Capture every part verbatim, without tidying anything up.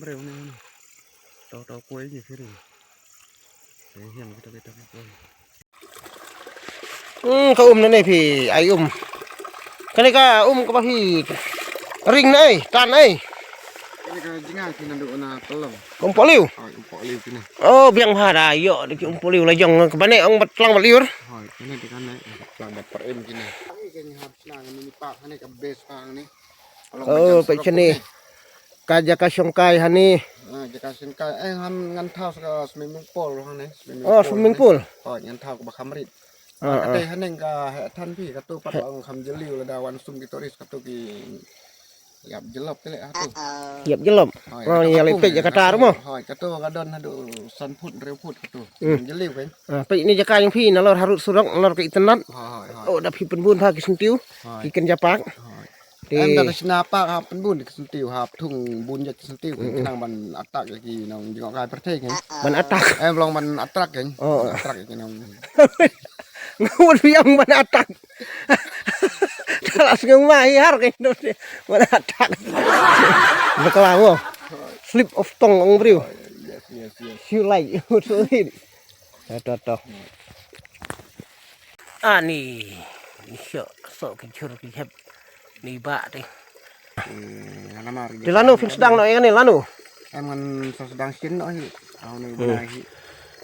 briew ne. Tau tau kuai ji phi ring. Te hiam kita kita kuai. Hmm, ka um na ne phi ai um. Kane ka um kaba phi ring na ai, tan ai. Kane ka jinga phi nandu na telong. Ka um poh liu. Ai um poh liu kine. Oh, biang bha da ïoh da ki um poh liu la jong kaba ne ong bat tlang bat liur. Hoi, kine de kane tlang bat per im kine. Kane ka hap sna kane ni pak kane ka base pak kane. Oh, peit shane. Ka jaka shongkai hani. Ah, jaka shongkai. Eh, han ngan thaw sa ka swimming pool hani. Oh, swimming pool. Oh, ngan thaw ka ba kham rit. Ah, ah. Kata hani ka he than phi katu pat ba ong kham jylliew lada wan sum ki tourist katu ki ïap jyllop kele hatu. Ïap jyllop. Hoi, oh, katu ïa le peit jaka tar mo. Hoi, katu ka don hadu san phut, hynriew phut katu. Hmm. Jylliew kan. Ah, peit ni jaka jong phi nalor harud surok, nalor ka itynnad. Hoi, hoi, hoi. Oh, da phi pynbun pha ki syntiew. Hoi. Ki kynja pak. Hoi. Te em da ka shna pak hap pynbun ki syntiew hap thung bun jait ki syntiew ki khnang ban attack ïa ki nong jingok kai pyrthei ki. Ban attack. Em long ban attract ki. Oh. Attract ïa ki nong. Ngut biang ban attack. Tala sngewma hi har ki nong ban attack. Bakla mo. Slip of tongue ong briew. Yes, yes, yes. Siu lai. To, to, to. Ani, ni sho, so ki jhur ki hep. Ni ba te. Te lano phin sdang no ïa kane lano. Em ngan sa sdang sien no hi. Au ni bnai hi.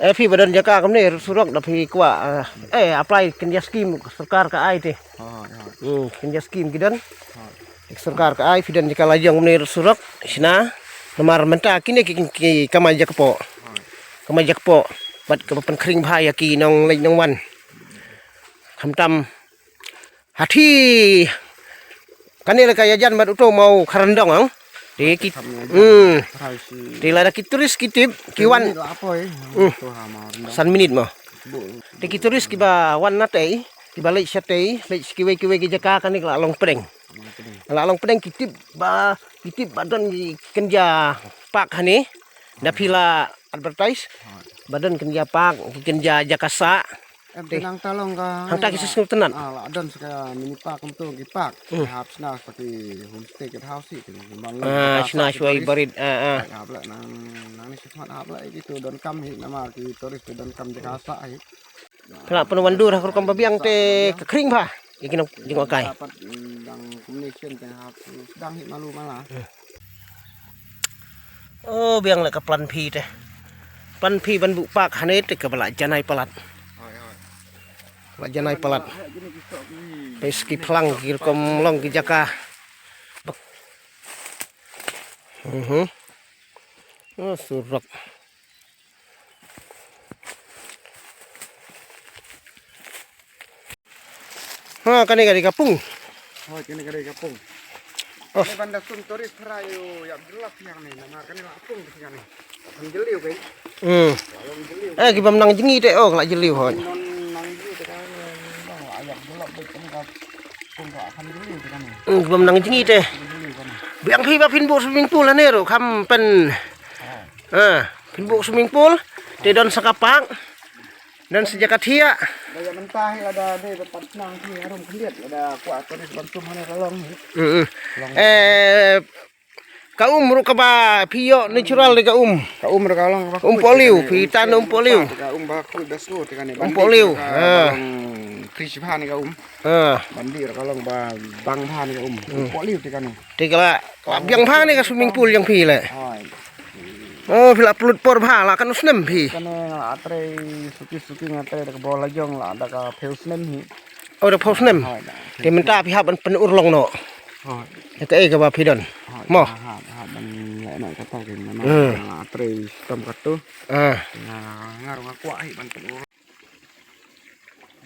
Eh phi ba don jaka kumne surok da phi kwah, eh apply kynja skim sorkar ka ai te. Hoi, hoi. Hmm, kynja skim ki don. Hoi. Sorkar ka ai phi don jaka la jong kumne surok shna. Namar mynta kine ki, ki kamai jakpoh. Hoi. Kamai jakpoh. Bad kaba pynkhring bha ïa ki nongleit nongwan. Khamtam hathi kane la ka ïajan bad uto mau kharandong ang. Te ki, hmm. Te lada ki tourist ki tip ki wan. Hmm. San minit mo. Te ki tourist kiba wan na tei, kiba leit sha tei, leit kiwei kiwei ki jaka kane ka la long pdeng. La long pdeng ki tip ba, ki tip ba don ki kynja park hani. Da phi la advertise ba don kynja park, ki kynja jaka sah. Em te nang ta long ka hangta ki sngewtynnat. Ah, la don sa ka mini park kumto ki park. Hmm. Hap shna sa ki homestay ki house ki. Ah, shna shwai barit, ah, ah. Hap la nang, nang ni smat hap la kitu donkam hi namar ki tourist te donkam jaka sah hi. Kala pynwan dur ha ka rukom ba biang te ka khring bha. Ïa ki nong jingok kai. Dapat dang kumne sien te hap dang hi malu mala. Oh, biang la ka plan phi te. Pan phi ban buh park hangne te kaba la janai palat. Hoi, hoi. La janai palat. Phi shu ki phlang ki rukom long ki jaka. Mhm. Oh, surok. Ha, kane ka dei ka pung. Hoi, kane ka dei ka pung. Oh. Kane ban da sum tourist phra ïa u ïap jyllop ïa kane, namar kane la pung ïa kane. Kan jylliew kai. Hmm. Long jylliew. Eh, ki bym nang jngi te, oh, la jylliew hoi. Bym nang jngi te kane, bang la ïap jyllop bad kane ka pung ka kan jylliew te kane. Hmm, ki bym nang jngi te. Kan jylliew kane. Biang phi ba phin buh swimming pool hangne ruh, kham pyn. Ah. Ah, phin buh swimming pool, te don sa ka park. Don sa jaka thiah. Ba ïa mynta hi lada dei ba pat nang hi harum khyndiat lada kwah tourist ban sum hangne ka long hi. Mm, mm. Long. Eh, ka um ruh kaba phi ïoh natural dei ka um. Ka um ruh ka long kaba um khuid pohliew, kane, phi um tan um pohliew. Ka um ba khuid ba sngur te kane. Um pohliew. Ban dih ruh ka long fresh bha ne ka um. Ah. Ban dih ruh ka long ba bang bha ne ka um. Hmm. Um pohliew te kane. Te ka la, ka la biang bha ne ka swimming pool jong phi le. Hoi. Oh, phi la pynlut por bha la katno snem phi? Kane nga la trei suki suki nga trei da ka bor la jong la da ka phew snem hi. Oh, da phew snem. Hoi, da. Te mynta phi hap ban pynurlong noh. Hoi. Ïa kaei kaba phi don. Hoi, mo. Hap, hap ban leh noh kata ke nga. Hmm. Nga la trei shitom katto. Ah. Nga, nga ruh nga kwah hi ban pynurlong.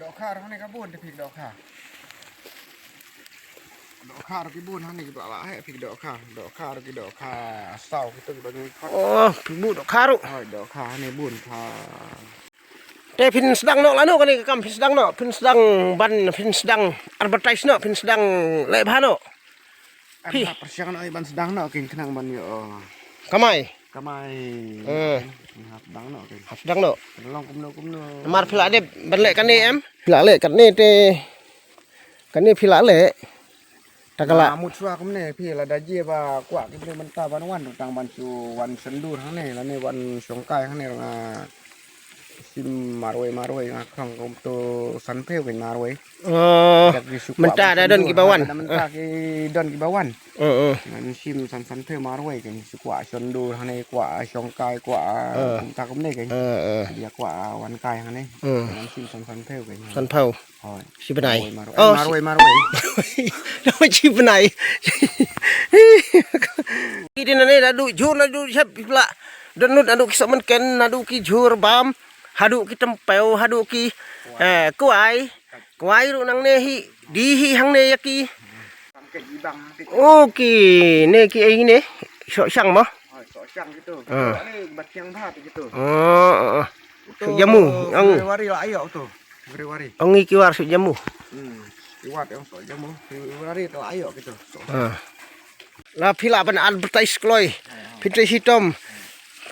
Dohkha ruh hangne ka bun te phi dohkha. Dohkha ruh ki bun hangne kiba la heh phi dohkha. Dohkha ruh ki dohkha saw kito kiba ngi khot. Oh, phi buh dohkha ruh. Hoi, dohkha hangne bun kha. Te phin sdang noh lano kane ka kam phin sdang noh, phin sdang ban, phin sdang advertise noh, phin sdang leh bha noh. Phi. Em, hap pyrshang noh ban sdang noh kin khnang ban ïoh. Kamai. Kamai. Eh. Hap sdang noh kin. Hap sdang noh. Long kumno kumno. Namar phi la dep ban leh kane em? Phi la leh kane te. Kane phi la leh. Ta ka la. Mut shuwa kumne phi lada jia ba kwah kumne mynta ban wan tang ban shu wan sngewdur hangne lane wan shongkai hangne nga shim marwei marwei nga khang kumto sanphew kin marwei. Oh, mynta da don kiba wan. Mynta ki don kiba wan. Ngan shim san san phew marwei kan shu kwah shondur hangne kwah shongkai kwah kumta kumne kan. Dia kwah wan kai hangne. Ngan shim san san phew kan. San phew. Hoi. Shi bnai. Marwei marwei. Shi bnai. Ki din ne da du jur na du shep pla. Don nud na du ki somen ken na du ki jur bam. Haduh ki tempeu, haduh ki eh kwai. Kwai ruh nangne hi, di hi hangne ïa ki. Oh, ki ne ki ei ne. Sok shang mo. Oh, oh, oh. Sok jamu. February la ïoh tu. February. Ong ki war sok jamu. Hmm. Ki war ong sok jamu. February la ïoh kitu. La phi lah ban advertise kloi. Phin trei shitom.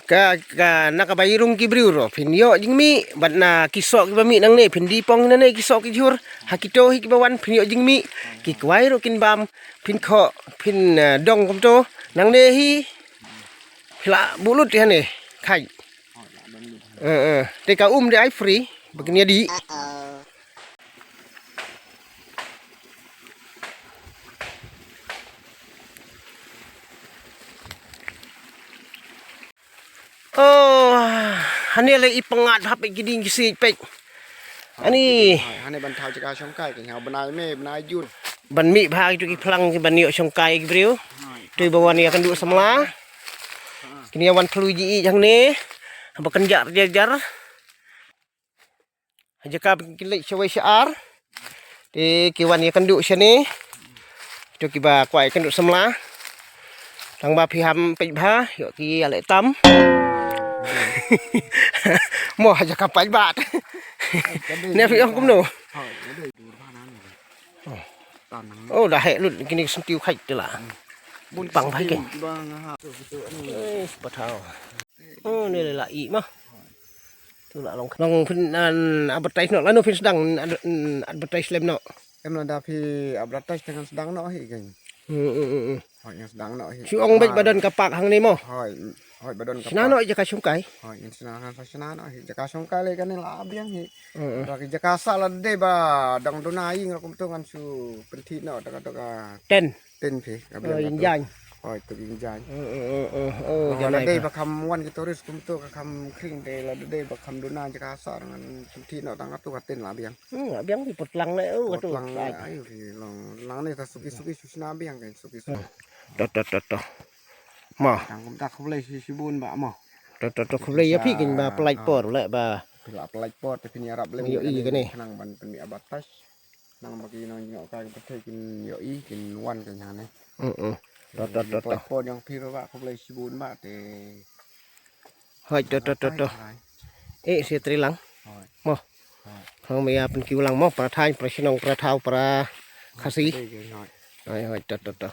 Ka, ka, na kaba ïarung ki briew ruh phin ïoh jingmih bad na ki soh kiba mih nangne phin die pong nangne ki soh ki jhur. Ha kito hi kiba wan phin ïoh jingmih. Ki kwai ruh kin bam phin khoh phin, eh, dong kumto. Nangne hi phi lah buh lut ïa ne khai. Eh, eh. Te ka um de ai free ba kin ïa dih. Oh, hane le i pyngat hap ki ding ki siej peit. Ani. Hane ban thaw jaka shongkai ki hau bnai me bnai jun. Ban mih bha kitu ki phlang ki ban ïoh shongkai ki briew. Tu ba wan ïa kynduh samla. Kini wan thlui ji i jang ne. Ba kan jar jar jar. Jaka ki leit shawei sha ar. Te ki wan ïa kynduh shane. Kito kiba kwah ïa kynduh samla. Tang ba phi ham peit bha, ïoh ki ïa leh tam. Mo ha jaka paidbah. Ne phi ong kumno. Oh, da heh lut kine ki syntiew khat te la. Pang bha ki. Eh, pathaw. Oh, ne la i ma. Tu la long. Long phin, an, advertise noh, lano phin sdang, an, an, advertise lem noh. Em lada phi advertise te ngan sdang noh hi kan. Hmm, hmm, hmm, hmm. Hoi, ngan sdang noh hi. Shu ong beit ba don ka park hangne mo. Hoi, hoi ba don ka park. Shna noh jaka shongkai. Hoi, ngan shna, ngan shna noh hi. Jaka shongkai le kane la biang hi. Hmm, hmm. Ba ki jaka sah la dei ba dang duna ïing ruh kumto ngan shu pynthih noh da ka, da ka tent. Tent phi, ka biang. Oh, ka tu. Ïing jaiñ. Oi, to ging jai. Oh, janai dei ba kham wan ki tourist kumto ka kham khring te la dei ba kham duna jaka sar ngan thit no tang atu ka tin la biang. Hmm, biang di potlang le oh atu. Lang ai ki long lang ne ta suki suki susna biang kan suki suki. To to to to. Ma. Tang kum ta khublei shi shibun ba mo. To to to khublei ya phi kin ba pelait por le ba. Pila pelait por te pin yarap le. Yo i kane. Nang ban pin mi abatas. Nang bagi nang jingok ka pethei kin yo i kin wan kan hane. Mm. To to to to. Pelait por yang phi ba khublei shibun ba te. Hoi to to to to. Eh si trilang. Hoi. Mo. Hong maya pynkiw lang mo para thaiñ para shnong para thaw para Khasi. Hoi hoi to to to.